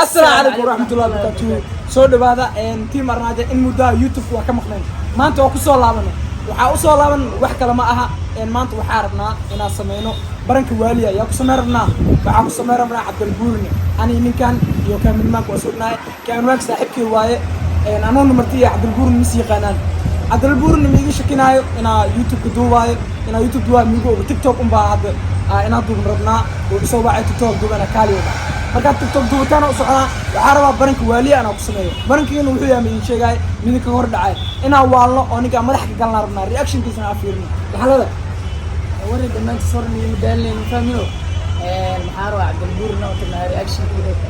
Asalaamu calaykum waraxmatullahi wabarakaatuhu. Soo dhawaada team Arnaaja. In muddaa YouTube waa ka maqnayn, maanta waa kusoo laabanay. Waxaa usoo laaban wax kale ma aha. Maanta waxaa rabnaa inaan sameyno prank-ka waaliya. Ayaa ku sameyn rabnaa? Waxaa ku sameyn rabnaa Cabdalbuurne. Ani ninkan iyo cameraman-ka waa sugnahay. Cameraman-ka saaxiibkii waaye. Anoona martiya Cabdalbuurne mis yaqaanaan. Cabdalbuurne ma iga shakinaayo inaa YouTube-ka duubaayo, inaa YouTube duubaayo miigu ogo. TikTok unbaa hadda inaan duuban rabnaa oo isoo wacay. TikTok duubana kaaliyo. Markaa TikTok duubitaan u socdaa, waxaa rabaa prank-ka waaliya anaa ku sameeyo. Prank-kiina wuxuu yahay ma idin sheegaay, midinka hor dhacay inaan waalno oo ninkaa madax ka galnaa rabnaa, reaction-kiisana aan fiirino. Waxaa leedahay Wari dhammaantiis hor niyo madaalinayn fahmino. Maxaa rabaa Cabdilbuurna oo tagnaa,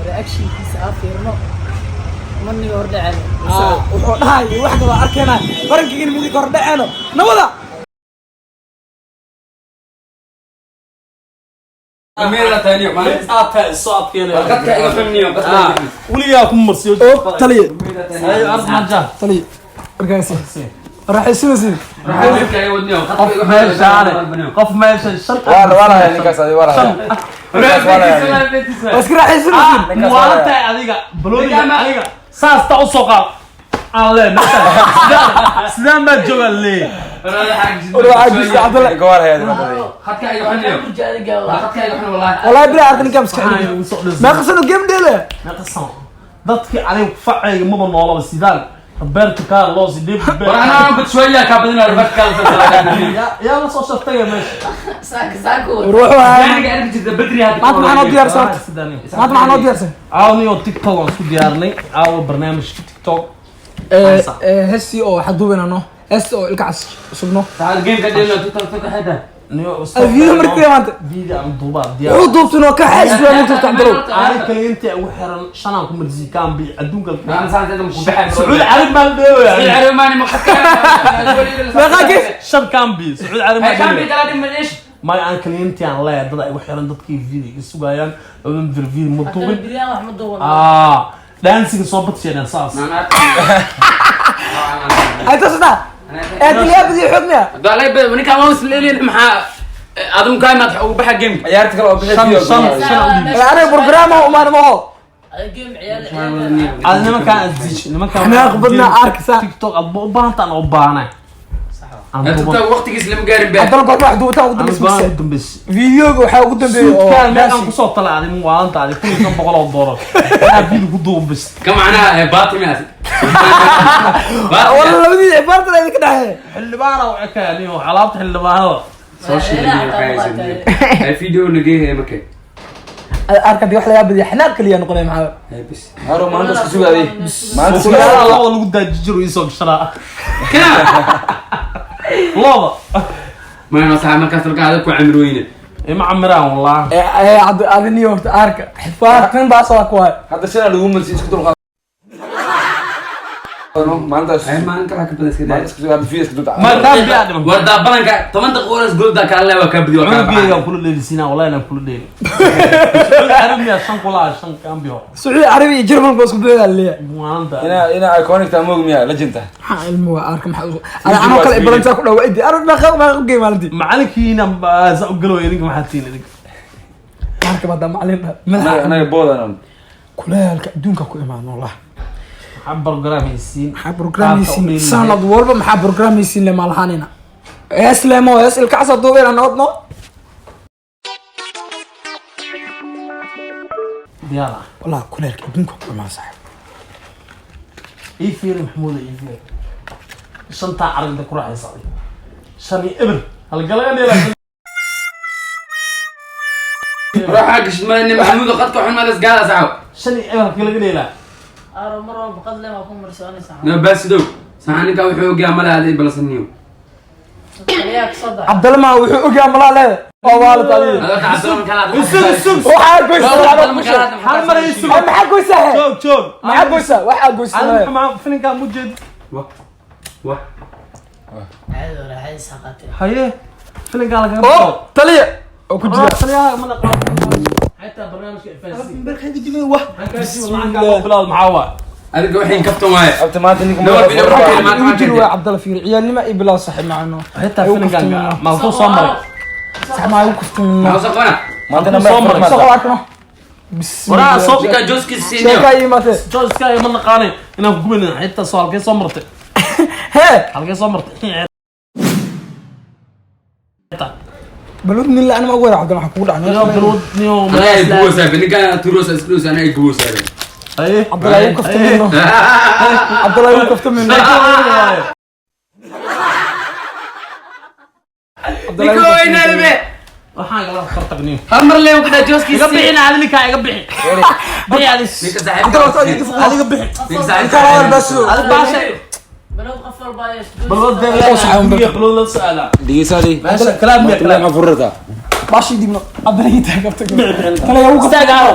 reaction-kiisa aan fiirno, maniga hor dhaceen. Wuxuu dhahay wax kaloo arkeenaa. Prank-kiina midinka hor dhaceeno nabada. Weligaa ku marsiyo. Oo taliye. Armaja. Taliye, markaasi raaxaysanaysid. Qof meeshaane, qof meesha shan. Waa iska raaxaysanaysid. Muwaalantahay adiga balooniga adiga saas ta usoo qaad aan leenahay, sidaan baa joogaan leeyahay. War waxaa jirta Cabdalle. Wallahi bilaa arka ninkaa maskaxdiisa. Meeqa sano game dheele? Meeqa sano dadkii aniga facayga maba noolaba. Sidaan Roberto Carlos, David Beckham yaa la soo shartaya meesha. Saaka saako. War wuxuu ahaa maanta maxaa noo diyaarsan horta? Maanta maxaa noo diyaarsan? Caawa niyo TikTok aan isku diyaarinay, caawa barnaamijka TikTok. Heestii oo waxaa duubayna no, heestii oo ilka cas cusubno. Niyo. Video markii maanta. Video aan duubaa diyaar. Wuxuu duubtay oo ka xees waa mid jirta, Cabdalow. Ani kaliinta ugu xiran shanaan ku marsiin kaambi adduunka. Sacuudi Carab baan dheewaya. Meeqaa gees? Shan kaambi Sacuudi Carab baan dheewaya. May aan kaliintii aan leeyahay dad ay ugu xiran, dadkii video iga sugayaan labadan video ma duubin. Biryaan wax ma duuban. Dance-iga soo badsheedeen saas. Ay tasata ee diliyaa badiyo xoog miya? Shan shan shan u dhiib. Aniga program umaan maho. Game ciyaal ciyaal. Ada nimankaan aziij nimankaan. Xanaaq badnaa arkaysaa. TikTok adba u baahantaan oo baahnay. Aan duuban. Cabdalo goorma wax duubitaan ugu aan dambeysay? baan Mise ugu dambeysay. Videoga waxaa ugu dambeeyay oo Suudkaan meel aan dancing. kusoo talaaday muwaalanta adi $1500 inaa video ku duuban bis. Wala labadii cibaartan idinka dhexeeya. Xildhibaana u ekaya niyo alaabta xildhibaanada. Arka hadii wax lagaa badiya xanaaq kaliya noqonaya maxaa? Suugaala looda lagu daaji jiro isoo gashanaa looda. Ima camiraan wallah. Ee cabdi adi niyo horta arka xifaartan baas waa ku waay. Hadda shan lagu marsi isku dulqaado maalintaas. Ma kaambi aa dhiman. Cunugeygaan kula dheelisiinaa wallahi inaan kula dheeli. Sacuudi Carabiya shan kulaa shan kaambi hor. Sacuudi Carabiya iyo Jarmalka waa isku buuxdaa laleeyahay. Muwaalanta. Ina iconic taa moog miya legend Maxaa ilmi waa arka maxaa ada anoo kale balantaa ku dhawa idi arag meeqa meeqa u geey maalintii. Macalinkiina saa u galooya idinka, maxaa tihiin idinka? Arka badaa macalin dha madaxa. Anaga boodan. Kuleelka adduunka ku imaan wallah. Maxaa program haysiin? Maxaa program haysiin? Sanad walba maxaa program haysiin le maalahaanina hees leemo hees ilka casa duubeyna nabad no. Diyaar ah. Wallah kuleelka adduunka ku imaan saaxib. Ii fiiri Maxamuud, ii fiiri shantaa carab inta ku raaxaysa adiga shan iyo eber halgalaga dheela. Shan iyo eber halgalaga dheelaa. Aro mar walba qadle waa ku marsoonaysaa. Taliyaha kasoo baxa. Cabdalla ma wuxuu ogaa malaa leeda waa waalid adiga. Isug isug. Waxaa goysa. Hal mar ii sug. Maxaa goysaa? Joog joog. Maxaa goysaa? Waxaa goysaa. Adiga maxaa filinkaa mujeed? Caadi oo raaxadiisa qaatay. Haye filinkaa lagaga Oo bilaabo. Taliya oo ku jira. Taliyaha ma naqaan xitaa barnaamijka FSC. Barkayga jibin wah. Bilaad maxaa waay? Abta maanta ninka Igu jiri waa Cabdalla fiiri ciyaalnimo iyo bilaw saaxiib macano. Xitaa filinkaan maalkuu soo maray. Sax maa igu kuftumino. Maanta soo maray. Soo arkno. Waraa soo Ninka jooskiisa siiniyo. Sheekaa iimaatee. Jooska ma naqaanay inaan ku gubayna xitaa. Soo halkee soo martay? Hee. Halkee soo martay? Balwad nin la anima ugu wada Cabdalla, waxaa kugu dhacay. Balwad niyo. Anaga ay gubo saabe. Ninka turosa isku dhowsa, anaga ay gubo saabe. Haye. Cabdalla igu kaftamino, Cabdalla igu kaftamino. Ninka weynaada be. Waxaan kala fartagniyo. Hal mar lee ku dhaa jooskiisa. Iga bixin adi, ninkaa iga bixi, bixi adi. Ninka saaxiibka. Cabdalla horta adiga fuq. Adiga bixi. Ninka saaxiibka. Inta la baasho. Adi baasha. Balwad qof walba ayaa Balwad. Oo saxan guriga balwad la su'aalaa. Dhigisaadi. Meesha kalaam miya kalaam? Ma furata. Baashi dibno Cabdalla inta kafta kale yaa ugu Istaag haro.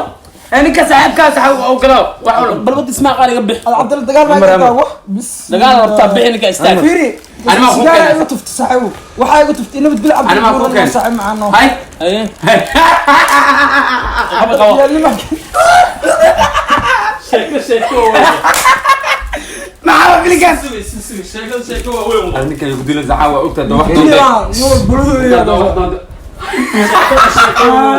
Ninka saaxiibkaas waxa uu galo wax walba. Balwad ismaa qaar, iga bixi. Cabdalla dagaal baa ka wax bis. Dagaal horta bixi, ninka istaag. Fiiri. Anima ku sigaar keenay. iga tufti saaxiibo, waxaa iga tufti nabad gel. Anima Cabdalla ku buuran keenay. saaxiib macaano. Hay. Haye. Hay. Qabo qabo. Yaa nima. Sheeko sheeko waa. Maxaa filinkaas? Sheeko sheeko waa weyn. Ninka igu dilo saxa waa ogtaa wax Yaa noo buladu yaa doonta.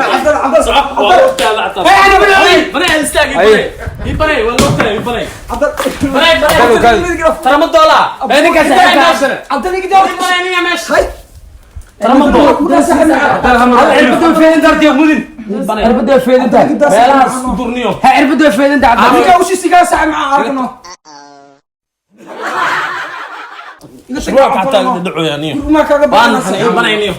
Cabdalla, Cabdalla. Waa ogtahay lacagta. Hey, ana bilowday. Banay istaag, ii banay. Ii banay, waa loo tahay, ii banay. Cabdalla. Banay banay. Tarama doola. Hey, ninka saaxiibkaas. Cabdalla iga daa. Ii banay ninka meesha. Hay. Tarama doola. Cirbadu feedin dartiyo mudin. Banay. Cirbadu feedin dar. Meelahaas ku durniyo. Ha, cirbadu feedin dar. Ninka ushi sigaar saaxiib macaan arkano. Ruuxa xataa iga dhacoyaa niyo. Ma kaga Waan baxana. ii banay niyo.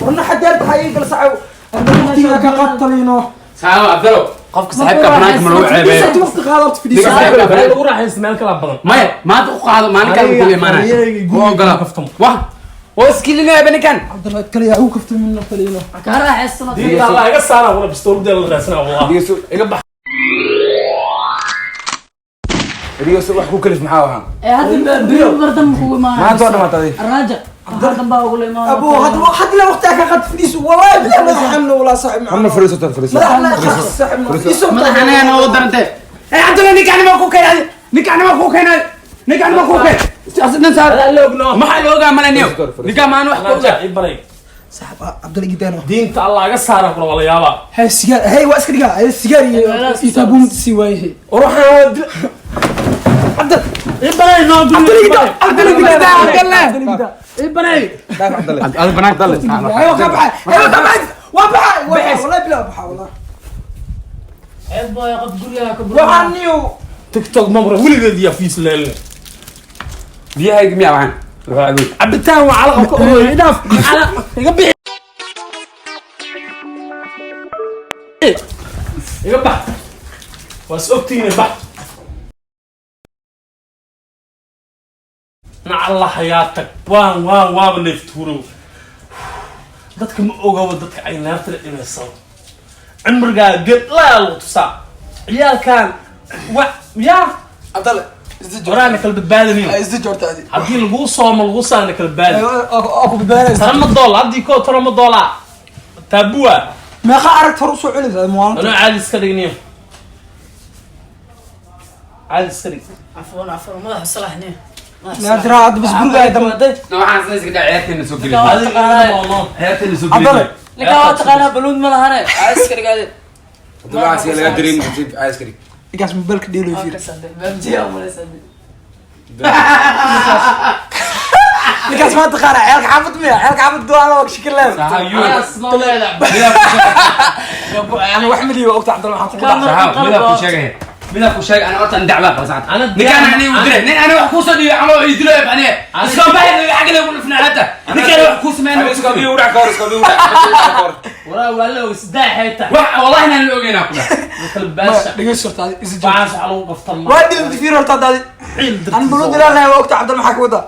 Warna xadeer tahay gal saaxiib. Waqtiga ka qatalino. Saaxiib Abdalo, qofka saaxiibka banaanka ma lagu ceebeeyo. Waqti qaadato fadhiisa. Ninka saaxiibka Meel lagu raaxaysto meel kala badan. Maya, maanta u qaado maalin kale ku imaanaya. Guriga Oo ogolaa. kaftamo. Wah. Oo iskilinaya ninkan. Cabdalla kale yaa ugu kaftamino talino. Kaa raaxaysano. Diinta Allah iga saara wala bistoolada la raasana wallah. Dhigiso. Iga bax. Dhigiso, wax ku kalif maxaa waxaan? Ee hadda biro bardan kugu imaanaya. Maanta waa dhamaatay. Arnaaja waxaa dambaa ugu imaanaya. Abu hadda hadda la waqtiga ka qad fadhiiso wallahi billahi madax xanuun walaa saaxiib macaan. Hamna fariiso tan fariiso. Madax saaxiib fadhiiso. Madax anaga noo darantay. Hey Abdullah, ninkan ma ku keenay? Ninkan ma ku keenay? Ninkan ma ku keenay? Siyaasad saar. Maxaa loo ogaa malaniyo? Ninkan maan wax ku ogaa. Ii banay. Saaxiib Cabdalla gidaano. Diinta Allah iga saara kula wala yaabaa. Hay sigaar, hay waa iska dhigaa, hay sigaar iyo itaabuum si waayay. Ruuxan waa dil. Cabdalla. Ii banay noo. Cabdalla gidaa, Cabdalla gidaa, Cabdalla gidaa. Ii banay. Adiga banaanka dalle. Aywa ka baxay, aywa ka baxay, waa baxay, wallahi bilaa baxay wallahi. Ceeb booy qof guriga ka bur. Waxaan niyo. TikTok ma mara weligeed yaa fiis leelin. Biyahayga miyaa waxaan? Wuxuu abuud. Cabitaan waa calaqa ka ururey. Idhaaf. Iga bixi. Iga bax. Waa is ogtihiin, bax. Nacalla hayaatag. Waan waan waaba neeftuurow. Dadka ma ogawa dadka ay neefta la dhimaysaba. Cimrigaa geed laa lagu tusaa. Ciyaalkan wa yaa Cabdalla isdi. Waraana kala badbaadinayo. Isdi joorta adi. Haddii laguu soomo lagu saana kala badbaadi. Oo ku badbaadaysa. Tarama doola haddii koo tarama doola taabua. Meeqa aragt hor usoo celinaysa maalinta? Anoo caadi iska dhigniyo, caadi iska dhig. Cafwan cafwan, madaxa salaxni. Naadira hadda bas guriga ay dambe. No, waxaan isna iska dhac ciyaarteena soo gelin. Adiga no. Ciyaarteena soo Cabdalle. gelin. Ninka waa taqaanaa baluud ma lahane. Iska dhigaade. Abdullah asiga laga dareemi askari. Ninkaas mobilka dheelo fiir. Babjiya umalaysaa. Ninkaas ma taqaana ceelka xaafad miya? Ceelka xaafad duwaa la shikil leed. Anaas noo leedahay. Ana wax miliyo ogta Cabdalla waxaan kugu dhacay. Saxaab, midaa ku sheegaya. Midaa ku sheegay ana horta dacwa qabsat. Ana Ninkaan ani u diray. Nin ana wax ku soo dhiibay ama ii dilay ani. Iska baxay xagga lagu dhufnaa hada. Ninkaan wax ku sameeyay. Iska biyo u dhac ka hor, iska biyo u dhac ka hor. Waraa waa la og saddex xeeta. Wax wallahi inaan la ogeynaa ku dhac. Kala baasha. Dhegeyso horta adi isi joogta. Waxaas waxa lagu qaftan ma. Waa dhil fiir horta adi. Ciil An balud ilaalinahay waa ogta Cabdalla maxaa ka wadaa.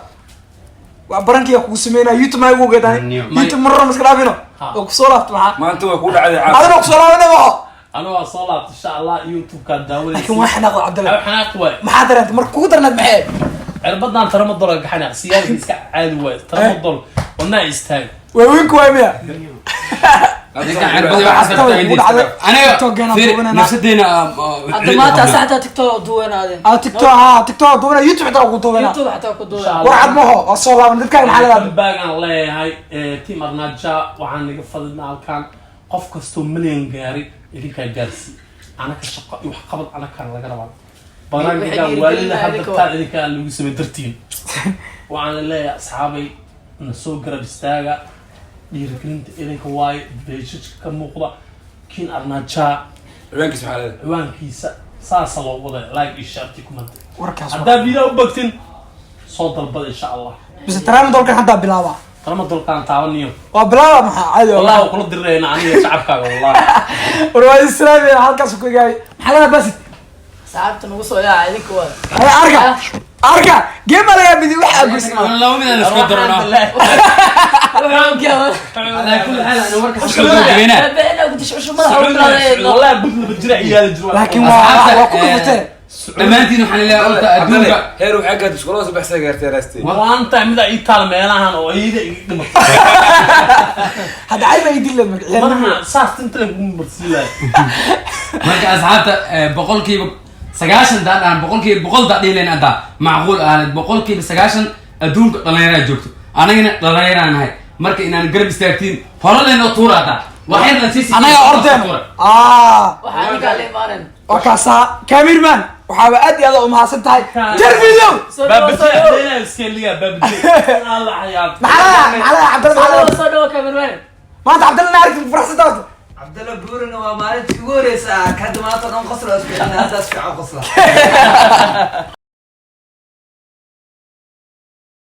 Waa barankiya kugu sameynaya YouTube maa igu ogeedahay. YouTube marra ma iska dhaafino. Oo kusoo laabto maxaa? Maanta waa ku dhacday. Adina kusoo laabanay maxo. Anu waa soo laabta insha Allah YouTube-kaa daawanaysa. Laakiin waa xanaaqda Cabdalla. Xanaaq waay. Maxaa dareentay marka kugu darnayd maxay? Cirbadan tarama dola gaxanaaq siyaarka iska caadi waay. Tarama dol wadnaa istaag. Waaweynku waay miya? Ninkaan cirbadii waxaas ka Ku dhacday. Aniga TikTok-geena duubanayna. nafsadeena. Hadda maanta asaxta TikTok duwanaadeen. Ah TikTok, ha TikTok duubana, YouTube xitaa ku duubana. YouTube xataa ku duwanaa. War cad maho waa soo laaban dadkaaga maxaa leedahay? Baagaan leeyahay team Arnaja waxaan naga fadhinaa halkan qof kastoo milyan gaaray idinkaa gaarsii. Anaka shaqo iyo waxqabad anakaan laga rabaa. Barnaamijkan waalida hadda taan idinkaa lagu samay dartiin. Waxaan leeyahay, asxaabay, na soo garab istaaga. Dhiirigelinta idinka waaye. Beeshajka ka muuqda Kiin Arnaajaa. Ciwaankiisa maxaa leedahay? Ciwaankiisa saasa loo waday: like iyo share, comment. Warkaas. Haddaa video u bagtin, soo dalbada, insha Allah. Bise tramadolkan haddaa bilaabaa. Talama dolkaan taabaniyo. Waa bilaaba, maxaa caadi waa. Wallahi waa kula dirirayna aniga shacabkaaga, wallahi. War waa islaami halkaas ku gaay. Maxaa leedahay, Basid? Saxaabta nagu soo yaaca idinka waa. Hay, arka arka game baa lagaa bidi wax agoysnaa. Laba mid aan isku darno. Alaa kulli xaal, ana warka soo gabagabeynaa. Wallahi bud laba jira ciyaali jiro. Laakiin waa ku dhufatee. Dhammaantiin waxaan leeyahay horta adduunka Heer waxaa gaartay iskuulada subax gaartay raastay. Waanta mida ii taal meelahan oo iyada iga dhimatay. Hadda cayba ay dil marka ciyaar. Madaxa saas tinta lagu marsiilay. Marka asxaabta, 90% daa dhahan, 100% daa dhihi lahayn, haddaa macquul ahayd 90% adduunka dhallinyaraa joogto, anagana dhallinyaraan nahay. Marka inaan garab istaagtiin hore leenoo tuura haddaa waxyarna sii Anaga ordeen ah. Waxaa ninkaa la imaanen. Waa kaasaa cameraman, waxaaba aad iyo aad u mahadsan tahay jar video. Soo dhawo, soo dhawo. Baabajee iska liga baabajee Allah xayaat. Maxaa leedahay, Cabdalla? Soo Maxaa dhawo, leedahay? soo dhawo, cameraman. Maanta Cabdalla na aragti faraxsan tahay. Cabdalla Buurina waa maalintii ugu horeysa hadda maanta dhan qosla isku xidhan, haddaas fiican qosla.